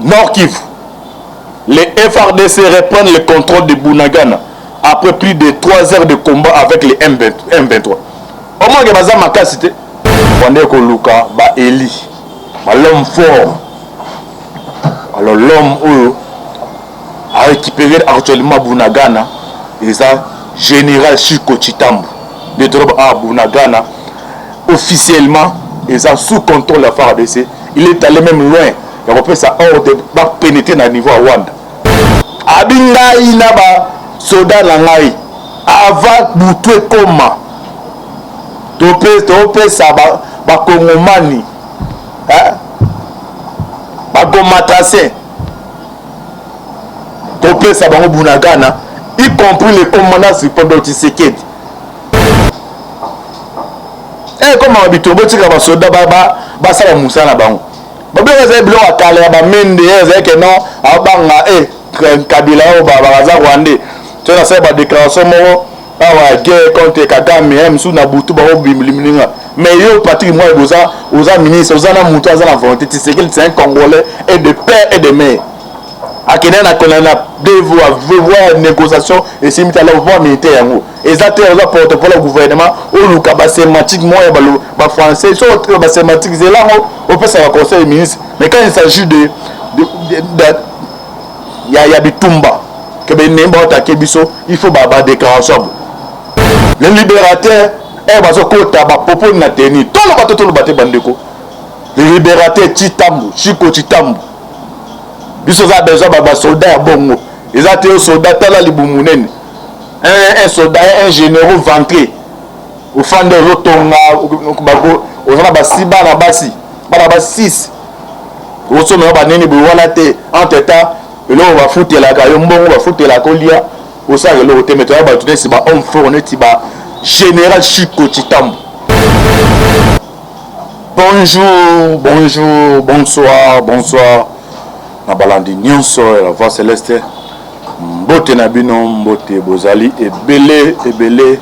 Nord Kivu, les FARDC reprennent le contrôle de Bunagana après plus de 3 heures de combat avec les M23. Omonke baza makasi te. Bande koluka ba eli, ba l'homme fort. Alors l'homme oyo a récupéré actuellement Bunagana eza général Chico Chitambo. Nde toloba ah Bunagana officiellement eza sous contrôle ya FARDC. Il est allé même loin ya kopesa ordre ba pénétrer na niveau ya Rwanda. Abi ngai na ba soda na ngai avant butu ekoma topesa bakongomani bagomatracien topesa bango Bunagana, y compris le commandant suprême Tshisekedi. Ekomaka bitumba, botika basoda basala mosala na bango. Babiloko ezali biloko ya kala ya bamende, ezali ke non, abanga e Kabila oyo baza rwandais. To nasala badéclaration moko awa, guerre contre Kagame, mosusu na butu bango bimbiliminga. Mais yo Patrick Muyaya, oza oza ministre, oza na moto aza na volonté. Tshisekedi, c'est un Congolais et de père et de mère. Akende na kona na devoir voie négociation esimbi te. Alors voie militaire yango eza te. Oza porte-parole ya gouvernement, oluka basémantique moko ya bafrançais, so basémantique zelango opesaka conseil des ministres. Mais quand il s'agit de ya bitumba ke benemi baotake biso, il faut badéclaration bo le libérateur e bazokota bapoponi na teni. Toloba to toloba te, bandeko, le libérateur Chitambo, Chiko Chitambo, biso oza besoin basoldat ya bongo. Eza te yo soldat tala libumu nene, un soldat, un généraux ventré, ofandi ozotonga, oza na basi, bana basi, bana basi 6, osomela banini boye wana te. Entre temps eloko bafutelaka yo, mbongo bafutelaka olia, osalaka eloko te. Mais toya bato neti ba homme fort, neti ba général Chiko Chitambo. Bonjour, bonjour, bonsoir, bonsoir na balandi nyonso ya La Voix Céleste. Mbote na bino, mbote. Bozali ebele ebele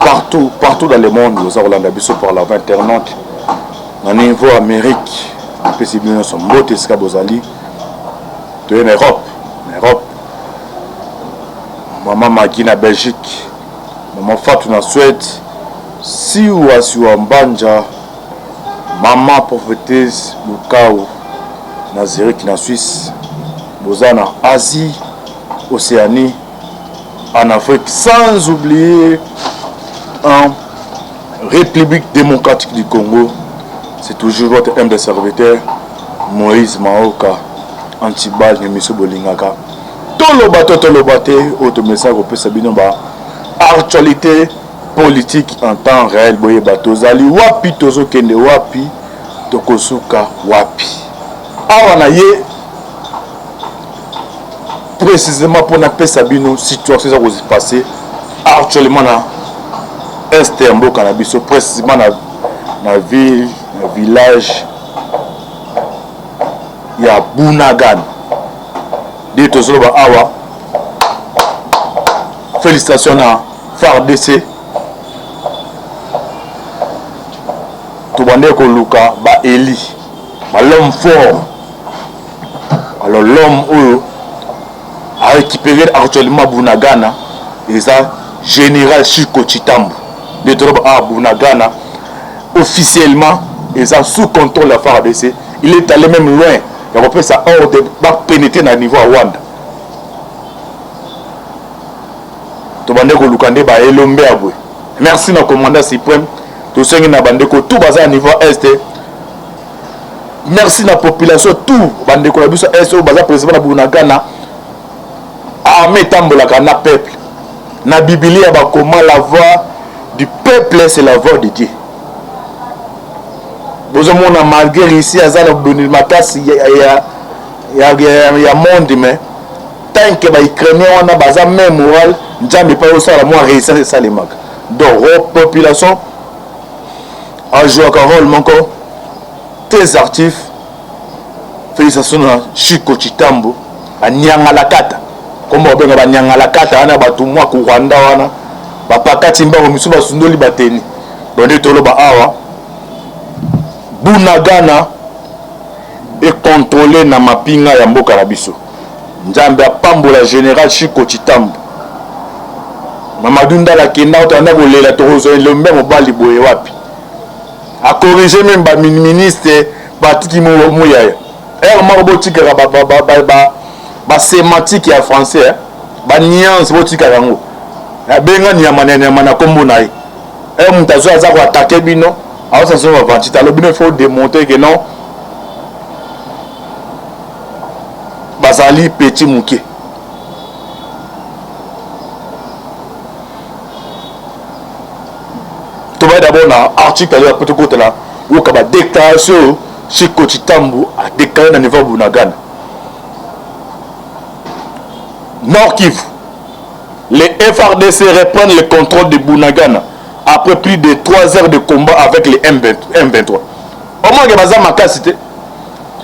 partout, partout dans le monde, boza kolanda biso par la voie internaute na niveau Amérique. Napesi bino nyonso mbote esika bozali. Toye na Europe, na Europe, mama Maki na Belgique, mama Fatu na Suède, Siwa Siwa Mbanja, mama prophétesse Lukau na Zurich na Suisse. Boza na Asie, Océanie, en Afrique, sans oublier en République démocratique du Congo. C'est toujours votre humble serviteur Moïse Maoka Antibal, émission bolingaka toloba to toloba te, oyo tomesaka kopesa bino ba actualité politique en temps réel. Boyeba tozali wapi, tozokende wapi, tokosuka wapi. Awa na ye précisément mpona pesa bino situation eza kose actuellement na est ya mboka na biso, précisément na ville, na village ya Bunagana nde tozoloba awa. Félicitation na FARDC. Tobande koluka baeli, bal'homme fort. Alors l'homme oyo a récupéré actuellement Bunagana eza général Chiko Chitambo. Nde toloba ah Bunagana officiellement eza sous contrôle ya FARDC. Il est allé même loin ya kopesa ordre bapénétrer na niveau ya Rwanda. Tobande koluka nde baelombe ya boye. Merci na commandant suprême. Tosengi na bandeko tout baza na niveau est, merci na population tout, bandeko na biso est oyo baza président na Bunagana. Armée etambolaka na peuple. Na Bibilia bakoma: "La voix du peuple, c'est la voix de Dieu." Bozomona, malgré Russie aza na boni makasi ya monde, mais tant que baukrainien wana baza même moral, Nzambe epai osala mwa résistance esalemaka. Donc population ajouaka rôle moko très actif. Félicitation na Chiko Chitambo, banyangalakata, kombo babenga banyangalakata wana, bato mwa Rwanda wana bapakati mbango misu basundoli bateni. Donc nde toloba awa, Bunagana. et controle na mapinga ya mboka na biso. Nzambe apambola General Chico Tshitambu. Mamadou Ndala akenda otanda kolela tokozwa elombe mobali boye wapi? A corriger meme ba ministre batiki muyaya. Heure moko botikaka ba ba ba ba ba, ba semantique ya français hein? Ba nuance botikaka yango. Abenga nyama na nyama na kombo na ye. Heure moto azwa aza ko attaquer bino, aosa so ba vantite alobi bino il faut démontrer que non bazali petit muke. Tobaya d'abord na article ya po tokotela yoka ba déclaration Chico Tshitambu a déclaré na niveau ya Bunagana. Nord Kivu, les FARDC reprennent le contrôle de Bunagana après plus de 3 heures de combat avec les M23. Omonke baza makasi te.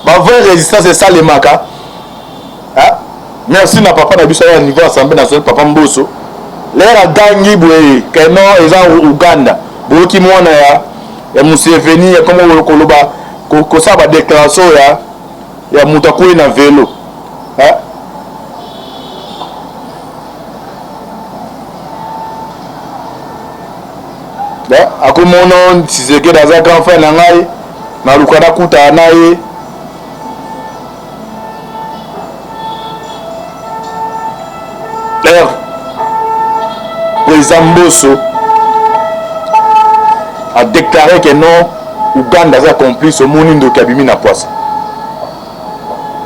Ba vraie résistance esalemaka. Hein? Merci na papa na biso ya niveau assemblée nationale papa Mboso. Lera agangi boye que non eza Uganda. Boyoki mwana ya ya Museveni ya komo koloba kosala ba déclaration ya ya moto akwei na velo. Hein? Akomona Tshisekedi aza grand frère na ngai, naluka nakutana na ye. D'ailleurs, président Mbosso a déclaré que non, Ouganda aza complice, omoni ndoki abimi na poisse.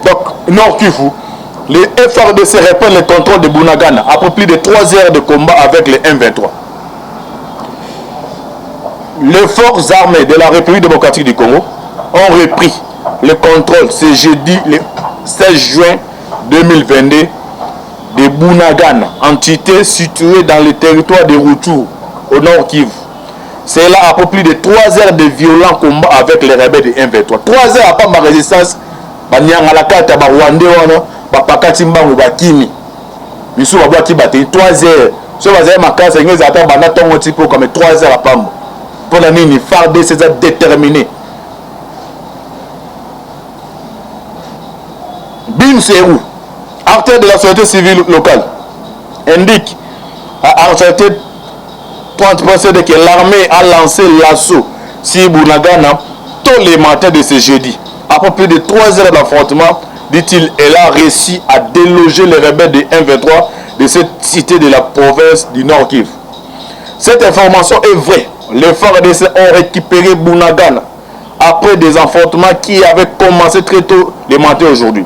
Donc, Nord Kivu, les FARDC reprennent le contrôle de Bunagana après plus de 3 heures de combat avec les M23. Les forces armées de la République démocratique du Congo ont repris le contrôle ce jeudi le 16 juin 2022 de Bunagana, entité située dans le territoire de Rutshuru, au Nord Kivu. C'est là après plus de 3 heures de violents combats avec les rebelles de M23. 3 heures après ma résistance, banyangalakata ba Rwandais wana bapakati mbangu bakimi. Biso babwaki bate 3 heures. So bazali makasi ngeza ata banda tongo ti pokwa mais 3 heures apambo. Pona nini FARDC eza déterminé. Bim Serou, acteur de la société civile locale, indique à Actualité 30% que l'armée a lancé l'assaut sur Bunagana tôt le matin de ce jeudi. Après plus de 3 heures d'affrontement, dit-il, elle a réussi à déloger les rebelles de M23 de cette cité de la province du Nord Kivu. Cette information est vraie. Les FARDC ont récupéré Bunagana après des affrontements qui avaient commencé très tôt le matin aujourd'hui.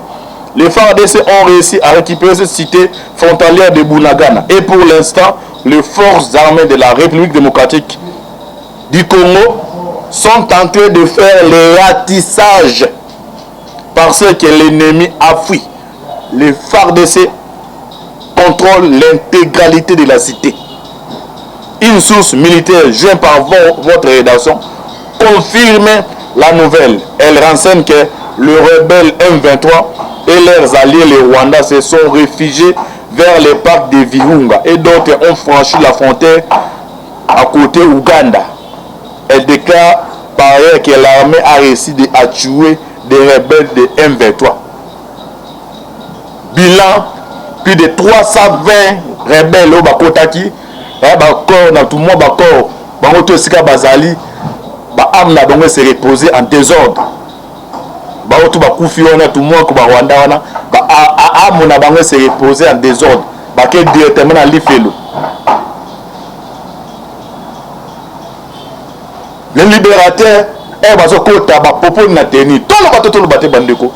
Les FARDC ont réussi à récupérer cette cité frontalière de Bunagana. Et pour l'instant, les forces armées de la République démocratique du Congo sont en train de faire le ratissage parce que l'ennemi a fui. Les FARDC contrôlent l'intégralité de la cité. Une source militaire jointe par votre rédaction confirme la nouvelle. Elle renseigne que le rebelle M23 et leurs alliés les Rwandais se sont réfugiés vers les parcs de Virunga et d'autres ont franchi la frontière à côté Ouganda. Elle déclare par ailleurs que l'armée a réussi à tuer des rebelles de M23. Bilan, plus de 320 rebelles oyo bakotaki bakor na tout mois bakor bango to esika bazali ba armes na bango se reposer en désordre. Bango to bakufi wana tout mois ko ba Rwanda wana ba armes na bango se reposer en désordre. Bake directement na lifelo. Le libérateur eh bazokota ba popoli na tenue. Toloba to toloba te bandeko.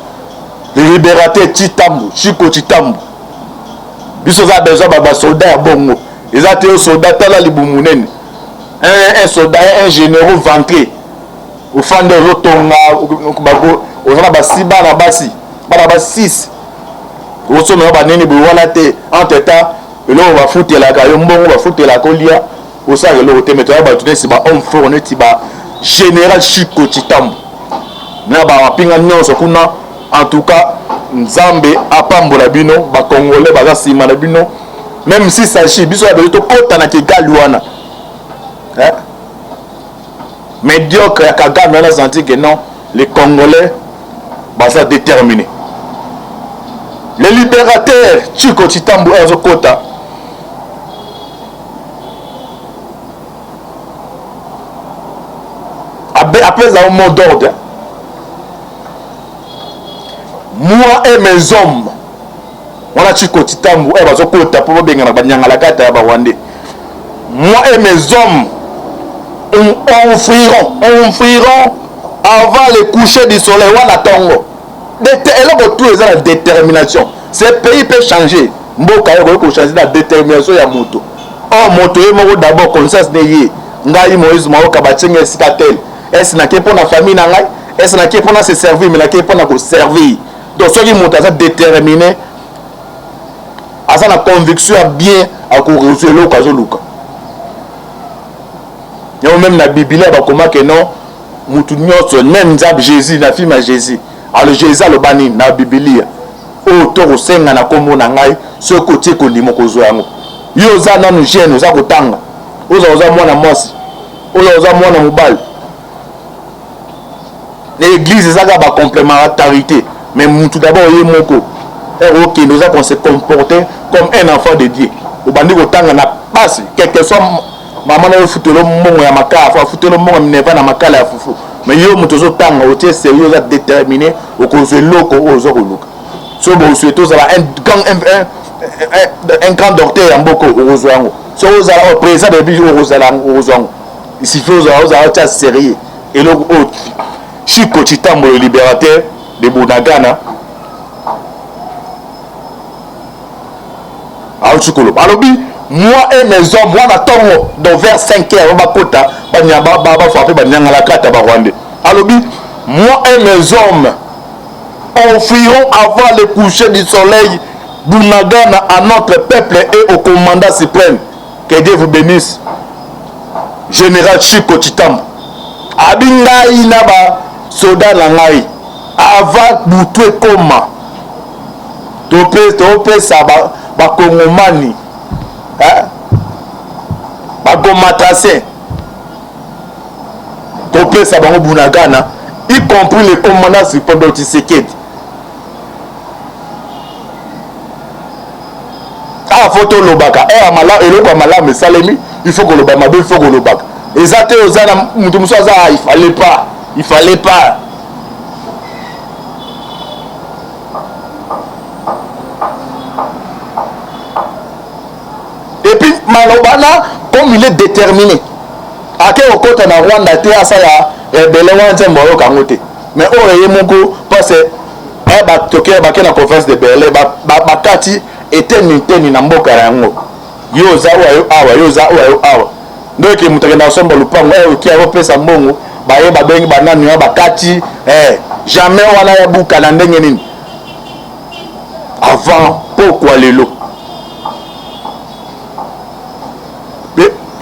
Le libérateur Tshitambu, Chico Tshitambu. Biso za besoin ba ba soldats ya bongo. Eza te yo soldat tala libumu munene. Un soldat, un généraux ventré. Ofanda ozotonga oza na basi bana basi bana basi 6 osomela banene boye wana te entre temps eloko bafutelaka yo mbongo bafutelaka olia osala eloko te mais toya bato neti ba homme fort neti ba général Chico Tshitambu na ba mapinga nyonso kuna. En tout cas Nzambe apambola bino ba congolais baza sima na bino, même si s'agit biso ya besoin tokota na Kigali wana eh? Médiocre ya Kagame wana senti que non les congolais Baza déterminé. Le libérateur Chico Chitambu azokota apesa mot d'ordre. Moi et mes hommes, wana Chico Chitambu oyo bazokota mpo babengana banyangalakata ya barwandais. Moi et mes hommes, on offrirons, on offrirons avant le coucher du soleil. Wana tongo eloko tout eza na détermination. Ce pays peut changer. Mboka oyo ekoki kochanger na détermination ya moto. Or moto ye moko d'abord conscience ne ye. Ngai Moïse Maoka batie esika tel. Est-ce nake mpo na famille na ngai? Est-ce nake mpo na se servir? Mais nake mpo na koservir. Donc soki moto aza déterminé, aza na conviction ya bien, akozwa eloko azoluka. Yango même na Biblia bakomake non, mutu nyonso, même Nzambe Jésus na film ya Jésus. Alors Jésus aloba nini na Biblia? Oyo to kosenga na kombo na ngai, soki otie kondima kozwa yango. Yo oza nanu jeune, oza kotanga, oza oza mwana mwasi, oza oza mwana mobali. L'église eza kaka ba complémentarité, mais mutu d'abord ye moko ere okende oza kon se comporter comme un enfant de Dieu. Obandi kotanga na pasi, quelque soit mama na yo futelo mbongo ya makala, afutelo mbongo ya minerva na makala ya fufu, mais yo moto ozotanga otie sérieux, oza déterminé, okozwa eloko oyo oza koluka. So bosouhaite ozala un grand docteur ya mboka, okozwa yango. So ozala président de république, okozala, okozwa yango. Il suffit ozala ozala otia sérieux. Eloko oyo Chico Chitambo, le libérateur de Bunagana, auti koloba, alobi moi et mes hommes, wana ntongo, donc vers 5 heures bakota bafrappe banyangalakata barwandais. Alobi moi et mes hommes offrirons avant le coucher du soleil Bunagana à notre peuple et au commandant suprême. Que Dieu vous bénisse, général Chico Chitambo. Abi ngai na basoda na ngai, avant butu ekoma, topesa bakongomani, bagomatracien, topesa bango Bunagana, y compris le commandant suprême Tshisekedi. Awa fo tolobaka eloko ya malamu esalemi, il faut koloba mabe, il faut kolobaka. Eza te oza na moto mosusu aza il fallait pas, il fallait pas. Et puis maloba na comme il est déterminé, ake kokota na Rwanda te, asala rebelle wana nzembo ayoka yango te. Mais oyo ye moko parce batoke bake na conférence de Berlin, bakati eteni eteni na mboka yango. Yo oza oyo awa, yo oza oyo awa. Ndoki moto akenda kosomba lupango, oki akopesa mbongo, baye babengi banani wana bakati jamais wana ya buka na ndenge nini avant pokwa lelo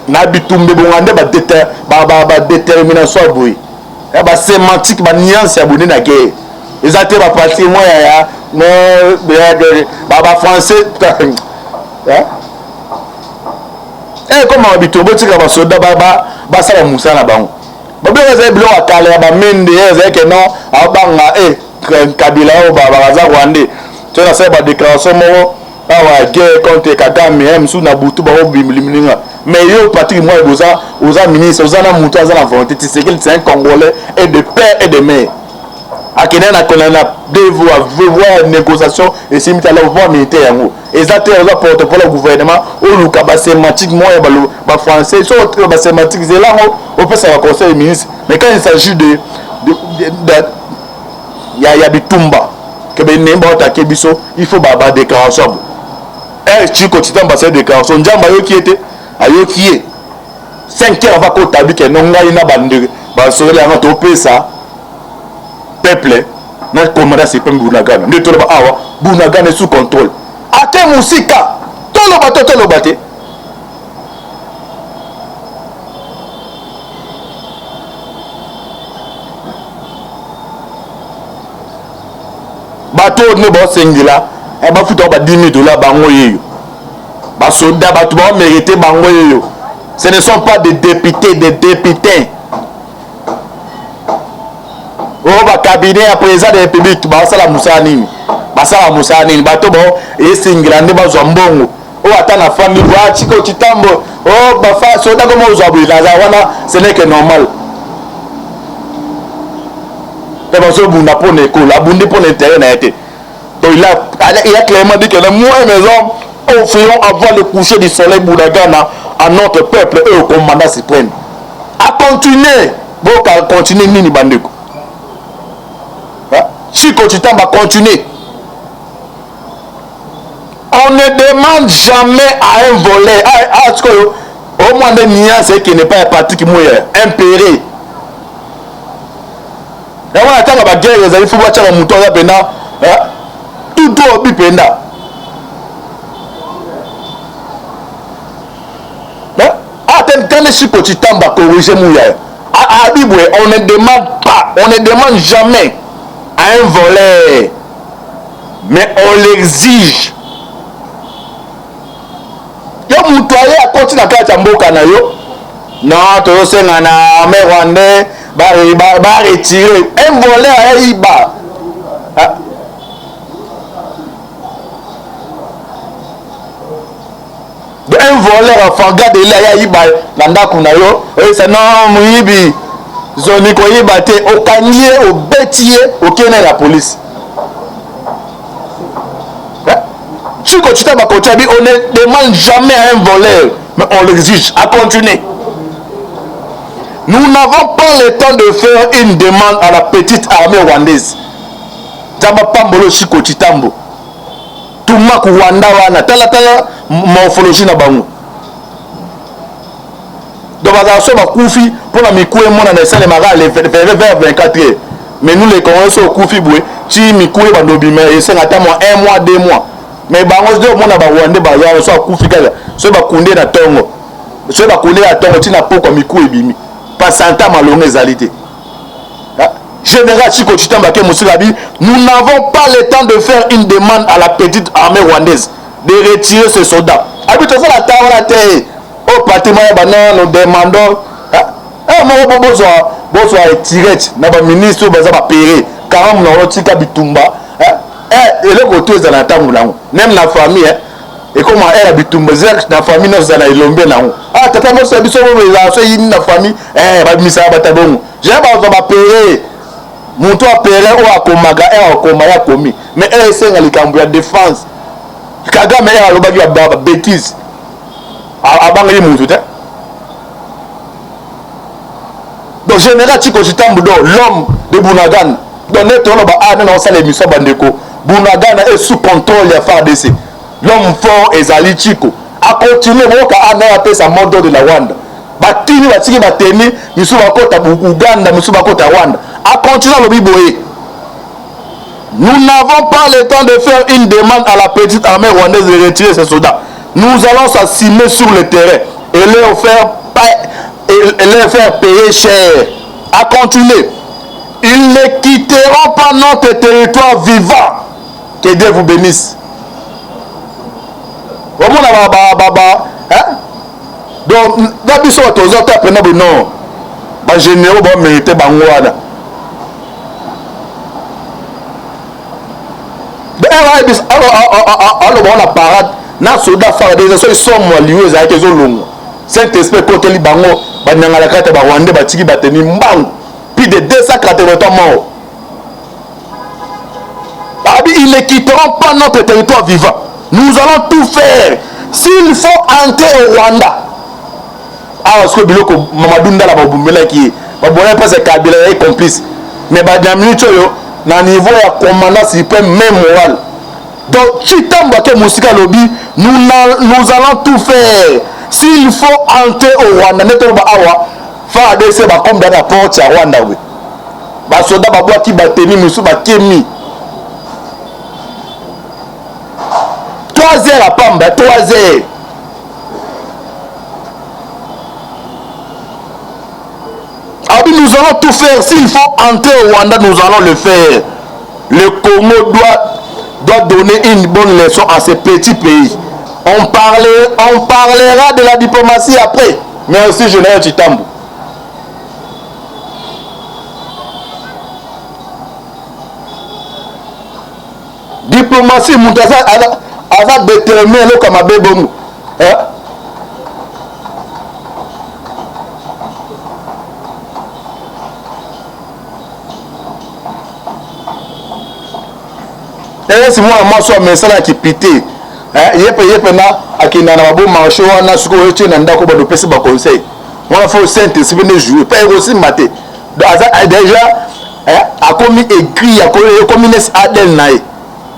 na bitumba ebonga nde badétermination ya boye, basémantique, banuance ya boye nde na guerre. Eza te baparti mwa ya bafrançais koma bitumba. Botika basoda basala mosala na bango. Babiloko ezali biloko ya kala ya bamende, ezalaki non, abanga Kabila oyo baza rwandais. To nasala badéclaration moko awa, guerre contre Kagame, mosusu na butu bango. Mais yo Patrick Mwa, oza oza ministre, oza na moto aza na volonté. Tshisekedi, c'est un Congolais et de père et de mère. Akende na kona na deux voies, voie négociation esimbi te, alors voie militaire yango eza te. Oza porte-parole ya gouvernement, oluka basémantique moko ya bafrançais, so basémantique zela yango, opesaka conseil ministre. Mais quand il s'agit de ya bitumba ke benemi baotake biso, il faut badéclaration bo Chiko Titamba asali déclaration, Nzambe ayoki ye te, ayoki ye 5 heures ava kotabi ke no ngai na bandeko basokeli yango, topesa peuple na commandant suprême Bunagana. Nde toloba awa Bunagana sous contrôle, ate mosika toloba to toloba te. Bato oyo nde baosengela bafuta ba 10 000 dollars, bango yeyo basoda, bato baomérite bango yeyo. Ce ne sont pas des députés, des députés. Oyo ba cabinet ya président de la République basala mosala nini? Basala mosala nini? Bato bao esengela nde bazwa mbongo oyo ata na famille boa Tshiko Tshitambo oh bafa soda koma ozwa boye naza wana, ce n'est que normal. Mpe bazobunda mpo na ekolo, abundi mpo na intérêt na ye te. Donc il a clairement dit que moi et mes hommes offrirons avant le coucher du soleil Bunagana à notre peuple et au commandant suprême. A continuer, boka continuer nini bandeko? Tshiko Tshitamba continuer. On ne demande jamais à un voleur, ah, ah, sikoyo au moins nde nuance ekende epai ya Patrick Muyaya impéré. Yango na ntango baguerre ezali fo batyaka moto aza mpena tutu obi mpenza. Tende Tshiko Tshitamba corrige Muyaya abi boye, on ne demande pas, on ne demande jamais à un voleur, mais on l'exige. Yo moto aye akoti na kati ya mboka na yo, non, tozosenga na armée rwandais baretire un voleur ayiba. Un voleur afarga dele aye ayiba na ndako na yo, oyebisa non, moyibi zoni koyiba te, okangi ye, obeti ye, okende na police. Tshiko Tshitamba Kochabi, on ne demande jamais à un voleur, mais on l'exige. À continuer. Nous n'avons pas le temps de faire une demande à la petite armée rwandaise. Nzambe apambolo Tshiko Tshitambo. Tuma ku Rwanda wana, tala tala morphologie na bango. Donc bazala so bakufi mpona miku emonana esalemaka vers 24 heures. Mais nous les Congolais, so okufi boye ti miku ebanda obima, esenga ata mwa 1 mois, 2 mois. Mais bango nde omona barwandais baza so akufi kaka soki bakunde na ntongo, soki bakunde na ntongo ntina pokwa miku ebimi, pasanta malongo ezali te. Général Tshiko Tshitamba ke mosika abi, nous n'avons pas le temps de faire une demande à la petite armée rwandaise de retirer ce soldat. Abi tozala ta wana te oyo patrimoine ya bana, nous demandons moko bozwa etirete na baministre oyo baza bapere karamu na tika bitumba. Eloko to ezala na ntango nango, même na famille ekoma ere ya bitumba eza na famille nyonso, ezala na elombe nango. Ah, tata moso ya biso oyo ezala so eyini na famille, babimisaka bato bongo jamais bazwa bapere. Moto apere oyo akomaka ere akoma ye akomi, mais ere esenga likambo ya défense. Kagame ere alobaki babêtises, abangaki motu te. Donc général Tshiko Tshitambu, donc l'homme de Bunagana, donc nde toloba a nde naosala émission bandeko, Bunagana est sous contrôle ya FARDC. L'homme fort ezali Tshiko. Acontinue boyoka a naye apesa mot d'ordre na Rwanda, bakimi batiki bateni misusu bakota Uganda, misusu bakota Rwanda. Acontinue alobi boye: Nous n'avons pas le temps de faire une demande à la petite armée rwandaise de retirer ses soldats. Nous allons s'assumer sur le terrain et leur faire payer cher. À continuer. Ils ne quitteront pas notre territoire vivant. Que Dieu vous bénisse. Omona ba ba ba, hein? Donc na biso bato oza ta pena boye, non, bagénéraux bamérite bango wana. Aloba wana parade na soda FARDC, soki somo ya liwo ezalaki ezolongwa, Saint Esprit ekoteli bango, banyangalaka te, barwandais batiki bateni mbangu, plus de 283 morts. Abi, ils ne quitteront pas notre territoire vivant. Nous allons tout faire s'il faut entrer au Rwanda. Awa sikoyo biloko Mamadou Ndala babumelaki ye, babonaki mpasi Kabila ye complice, mais na minute oyo na niveau ya commandant suprême, même moral. Donc Tshitambwa ake mosika alobi: nous allons tout faire s'il faut entrer au Rwanda. Nde toloba awa FARDC bakombi na porte ya Rwanda, we basoda babwaki bateni mosusu bakemi 3 heures apamba 3 heures. Abi, nous allons tout faire. S'il faut entrer au Rwanda, nous allons le faire. Le Congo doit donner une bonne leçon à ces petits pays. On parlera de la diplomatie après. Merci, général Tchitambo. Diplomatie moto aza, aza, aza determine eloko ya mabe bongo eh? Esi mwana mwasi oyo amesana ya kipite eh, ye mpe ye mpe na akenda na babo marché wana sikoyo otie na ndako bando opesi ba conseil wana fo saint esprit nde joue mpe ekosimba te aza eh, déjà eh, akomi aigri ekomi nesi adn na ye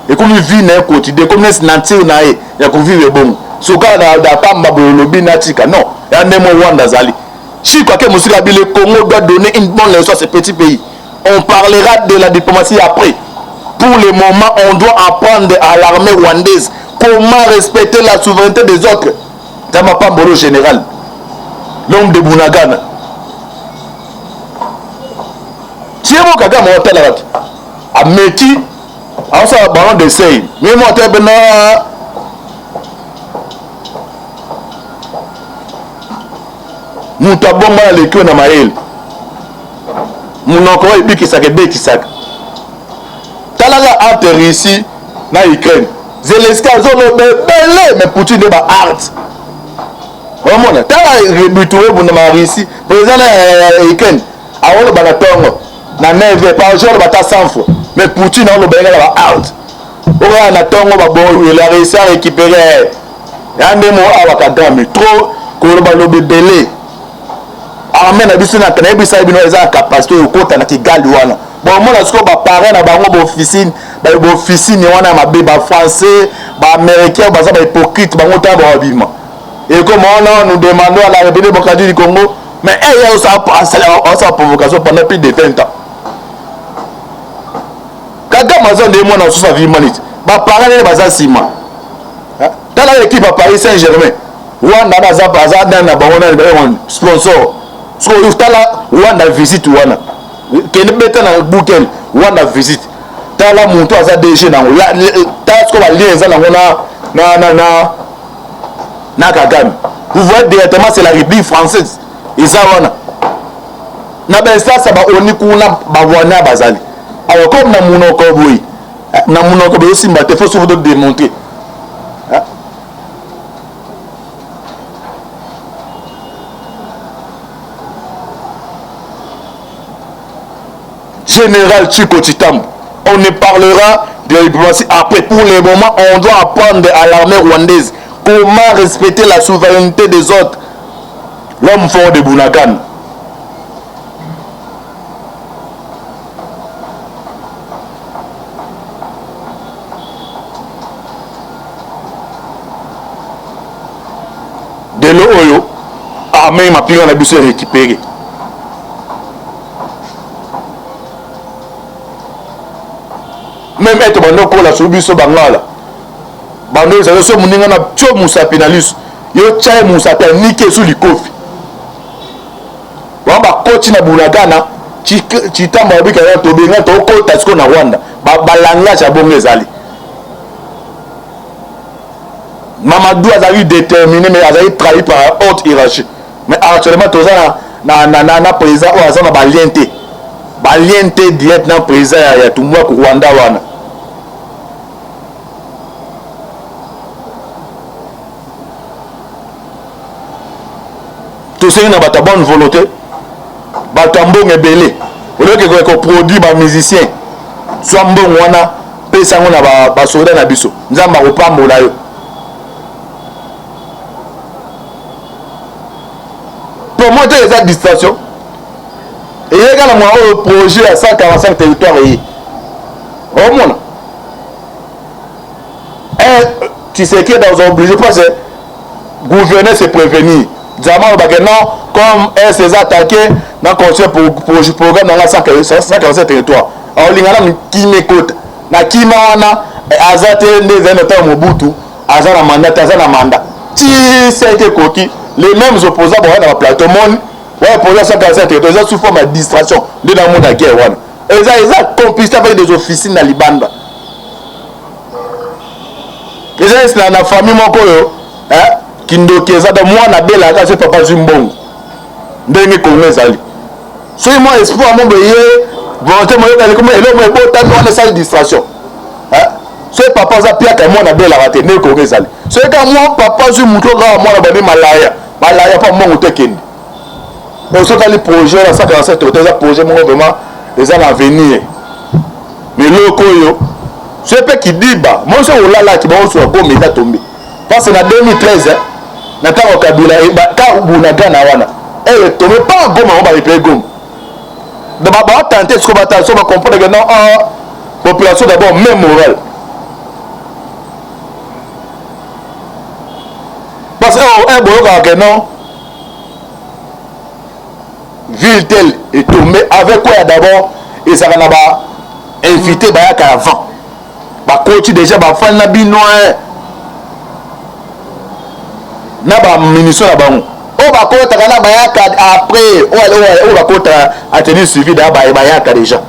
ekomi vie na ye quotidien ekomi nesi nature na ye ya kovivre bongo soka na pamba boye olobi natika non ya nde mo rwanda azali Chico ake mosika abi le Congo doit donner une bonne leçon à ce petit pays. On parlera de la diplomatie après. Pour le moment, on doit apprendre à l'armée rwandaise comment respecter la souveraineté des autres. Tama Pambolo général, l'homme de Bunagana. Tiemo Kagame otalaka te. Ameki aosala ballon d'essai. Mais moi te bena Moto abonga aleki yo na mayele. Monoko oyo ebikisaka ebetisaka. Tala kaka entre Russie na Ukraine. Zelensky azoloba ebele mais Poutine nde ba art. Omona tala bitu ebunda na Russie, président na Ukraine aoloba na tongo na 9 par jour aloba ata 100 fois mais Poutine aoloba ye kaka ba art. Oyo na tongo ba bon il a réussi à récupérer ya nde mo awa Kagame trop koloba loba ebele armée na biso nayebisa bino eza na capacité oyo okota na Kigali wana bomona sikoyo baparent na bango baofficine baofficine wana ya mabe bafrançais baaméricain baza bahypocrite bango ntango bakobima ekoma wana nous demandons à la république démocratique du Congo mais eye osala provocation pendant plus de 20 ans Kagame aza nde mwana mosusu avima neti ba parents nene baza nsima. Tala equipe ya Paris Saint-Germain. Rwanda wana aza aza nani na bango nani bango sponsor. Sikoyo tala Rwanda visite wana. Kende beta na Google Rwanda visite. Tala moto aza DG nango. Tala sikoyo ba lien eza nango na na na na na Kagame. Vous voyez directement c'est la République française. Eza wana. Na ba instance ya ba ONU kuna ba Rwandais bazali. Alors comme na munoko boye, eh, na munoko boye simba te, faut souvent de démontrer. Eh? Général Chico Chitambo, on ne parlera de la diplomatie après. Pour le moment, on doit apprendre à l'armée rwandaise comment respecter la souveraineté des autres. L'homme fort de Bunagan. Delo oyo armée mapinga na biso récupéré. Même être bando kola sur biso bangala. Bando ezali so moninga na tio musapi na liso. Yo tya ye musapi aniki esu likofi. Wana bakoti na Bunagana Tshitamba alobi kaka tobenga tokota sikoyo na Rwanda. Ba langage ya bongo ezali. Mamadou azali déterminé mais azali trahi par haute hiérarchie. Mais actuellement toza na na na, na, na président oyo aza na ba lien te. Ba lien te direct na président ya, ya Tumwaku Rwanda wana. Tosengi na bato ya bonne volonté, bato ya mbongo ebele, olioke koproduire ba musiciens, zwa mbongo wana pesa yango na basoda na biso, Nzambe akopambola yo. Pour moi te eza distraction eyeka na mwa oyo projet ya 145 territoire eye omona eh, Tshisekedi aza obligé parce que gouverner c'est prévenir Zama alobaka non comme est eza attaqué na conseil programme nanga 145 territoire aolinga nanu kima ekota na kima wana eh, aza te nde ezali na ntango Mobutu aza na mandat te aza na mandat ti seke ekoki les mêmes opposants baoya na baplateau moni wana projet 145 territoire eza sous forme ya distraction nde namona guerre wana eza eza complicité avec des officines na libanda eza esi na, na famille moko oyo eh, kindoki eza donc mwana abelaka soki papa azwi mbongo ndenge kongo ezali soki mwa espoir mo boye volonté moyokali koma eloko ebotami wana esali distraction eh? Soki papa aza piaka mwana abelaka te nde kongo ezali. Soki kaka mwa papa azwi moto kaka mwana bandi malaya malaya mpo mbongo te ekende. Donc soki otali projet wana 147 total eza projet moko vraiment eza na avenir. Mais eloko oyo soki mpe kidiba moi soki olalaki bango soka Goma eza tombe. Parce que na 2013 na ntango Kabila ka Bunagana wana eh tombe pas Goma ngo ba repayer Goma. Donc ba tenter ce qu'on va tenter, va comprendre que non, ah, population d'abord même morale. Parce que oh, eh, boyoka que non, ville telle est tombée avec quoi d'abord et ça na ba invité bayaka avant. Ba coach déjà ba fan na bino hein. Na ba munitions na bango. Oyo bakotaka na bayaka après oyo bakotaka ateni suivi da bayaka déjà.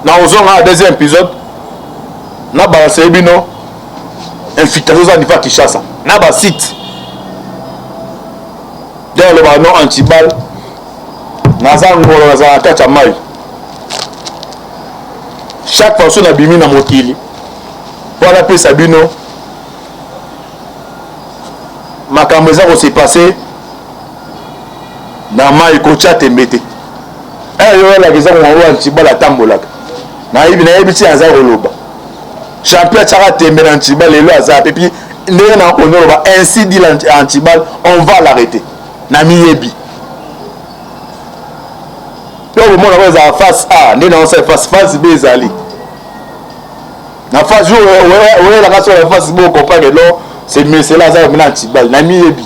Na ozonga deuxième épisode na balancer bino infiltration eza niveau ya Kinshasa na ba site nde alobaka no antibal naza ngolo nazala na kati ya mai chaque fois so nabimi na mokili mpo napesa bino makambo eza kose passe na mai kotya tembe te eh, yo elaka eza kongo antibal atambolaka nayebi nayebi ti aza koloba champion atiaka tembe na antibal lelo aza pe puis ndenge na konoloba ainsi dit l'antibal on va l'arrêter na miyebi to komona ko ezala face A nde na osala face face B ezali na face jour oyelaka so na face B okomprendre non c'est monsieur là aza na antibal na miyebi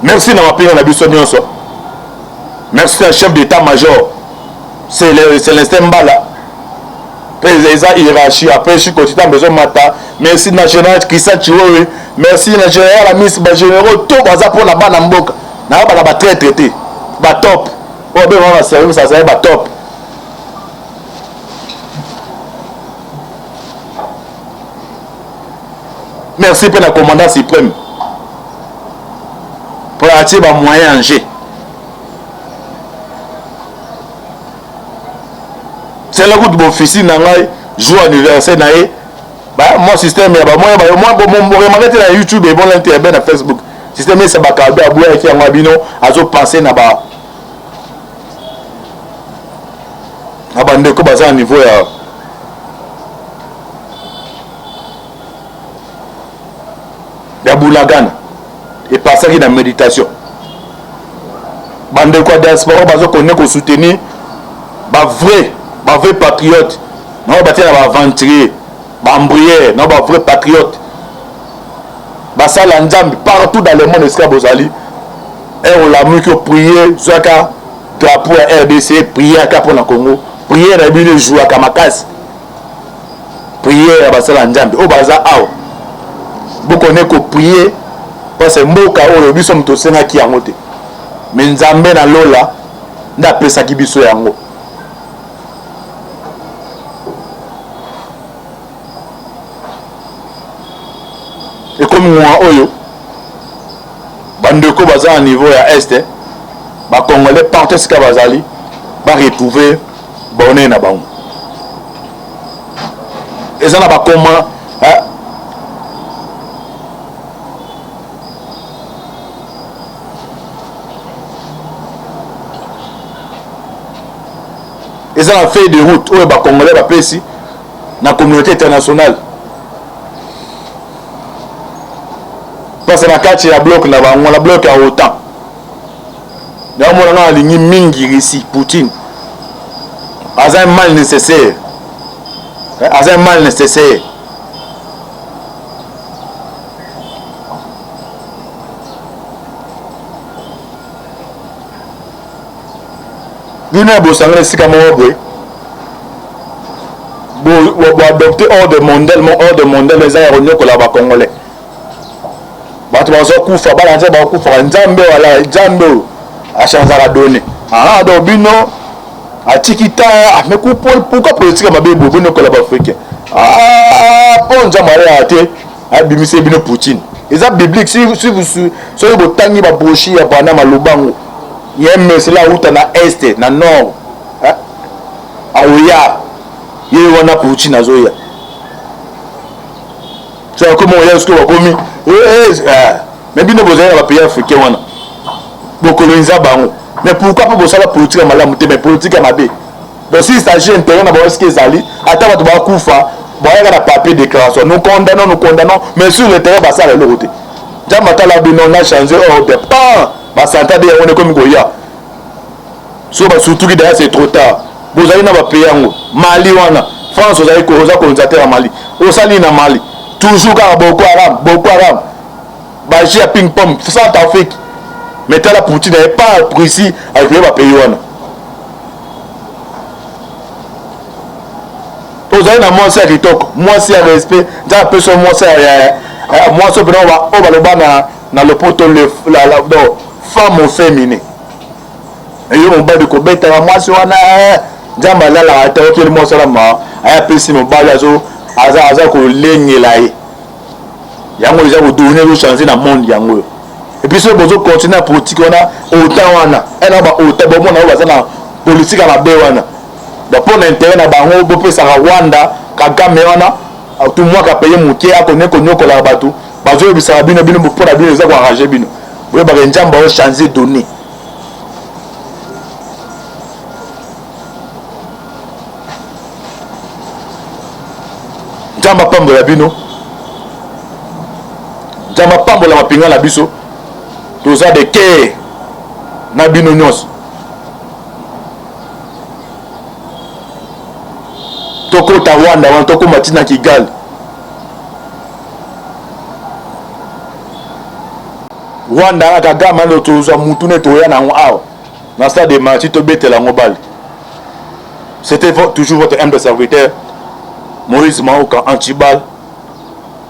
Merci na mapinga na biso nyonso. Merci na chef d'état major Célestin Mbala. Mpe eza hiérarchie après Chico Titambe ezomata. Merci na général Christian Chiwewe. Merci na général Amis ba généraux to baza mpo na bana mboka. Na bana ba traître te. Ba top. Oyo benga na service azali ba top. Merci mpe na commandant suprême mpo atie ba moyen en jeu. Sela kutu bofisi na ngai jour anniversaire na ye ba mwa système ya ba moyen ba mwa boremarke te na YouTube ebona te ebe na Facebook système esa bakado aboyaki yango ya bino azopense na ba na bandeko baza na niveau ya ya Bunagana epasaki na meditation. Bandeko ya diaspora bazo kone ko soutenir ba vrai ba vrai patriote na batia na ba aventurier ba embrière na ba vrai patriote basala Nzambe partout dans le monde esika bozali heure olamuki oprier zwaka drapeau ya RDC prier aka mpo na Congo prière na bino ejouaka makasi prière ya basala Nzambe oyo baza awa bokone ko prier parce mboka oyo biso moto osengaki yango te me Nzambe na lola nde apesaki biso yango. Ekomi mwa oyo bandeko baza na niveau ya est ba congolais partout esika bazali ba retrouver bonheur na bango eza na bakoma eh? eza na feuille de route oyo bacongolais bapesi na communauté internationale parce na kati ya bloc na bango na bloc ya OTAN yango mona nga alingi mingi Russie Poutine aza un mal nécessaire aza un mal nécessaire bino ya bosangana esika moko boye boadopte ordre mondial mo ordre mondial eza ya konyokola bacongolais bato bazokufa bana nzambe bakufaka nzambe wala nzambe oyo achangeaka donne. Ah donc bino atiki ta ah, mais pourquoi politique ya mabe boye bonokola baafricain ah, mpo nzambe ayaka te abimisi bino poutine eza biblique si, si, soki botangi babrochi ya branam alobango ye mesela auta na este na nord aoya ye wana poutine azoya so akomi oya soki bakomi eh, eh, eh. mais bino bozali na bapays africain wana bokoloniza bango mais pourquoi mpo bosala politique ya malamu te mais politique ya mabe donc s'il s'agit intérêt na bango eske ezali ata bato bakufa bayaka na papier déclaration nous condamnons nous condamnons mais sur le terrain basala eloko te nzambe atala bino na change ordre pan basanta de yango nekomi koya soki basutuki daya c'est trop tard bozali na bapays yango mali wana france ozali oza colonisateur ya mali osali na mali toujours kaka boko haram boko haram baje ya ping pong centre afrique mais tala poutine aye pas russie akoye bapays wana ozali na mwasi ya kitoko mwasi ya respect nzambe apesi yo mwasi ya mwasi oyo mpena oyo baloba na, na lopoto le, la, la, do, femme au féminin yo mobali kobetaka mwasi wana eh, nzambe alalaka te okeli mwasi wana ma aye apesi mobali azo aza, aza kolengela ye yango eza kodone ezochange na monde yango oyo epuis soki bozo continue na politike wana otan wana ena ba otan bomona oyo baza na politike ya mabe wana donc mpo na interet na bango bopesaka rwanda kagame wana tumwaka paye moke akone konyokolaka bato bazoyebisaka bino bino mpo na bino eza koarrange bino boyebaka nzambe aochange donné Nzambe apambola bino. Nzambe apambola mapinga na biso. Toza de cœur na bino nyonso. Tokota Rwanda wana tokoma tina Kigali. Rwanda na Kagame ndo tozwa mutu ne toya na yango awa na stade de martyrs tobetela yango bale. C'était toujours votre humble serviteur Moïse Maoka Antibal.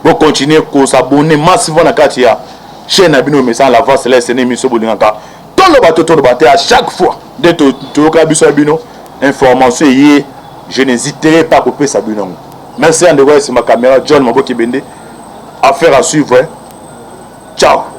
Bo continuer ko s'abonner massivement na kati ya chaîne na bino mesana la voix céleste ne émission bolingaka. Toloba to toloba te à chaque fois nde toyoka biso ya bino information eye je n'hésiterai pas kopesa bino yango. Merci à ndeko ya sima caméra John Maboki Bende. Affaire à suivre. Ciao.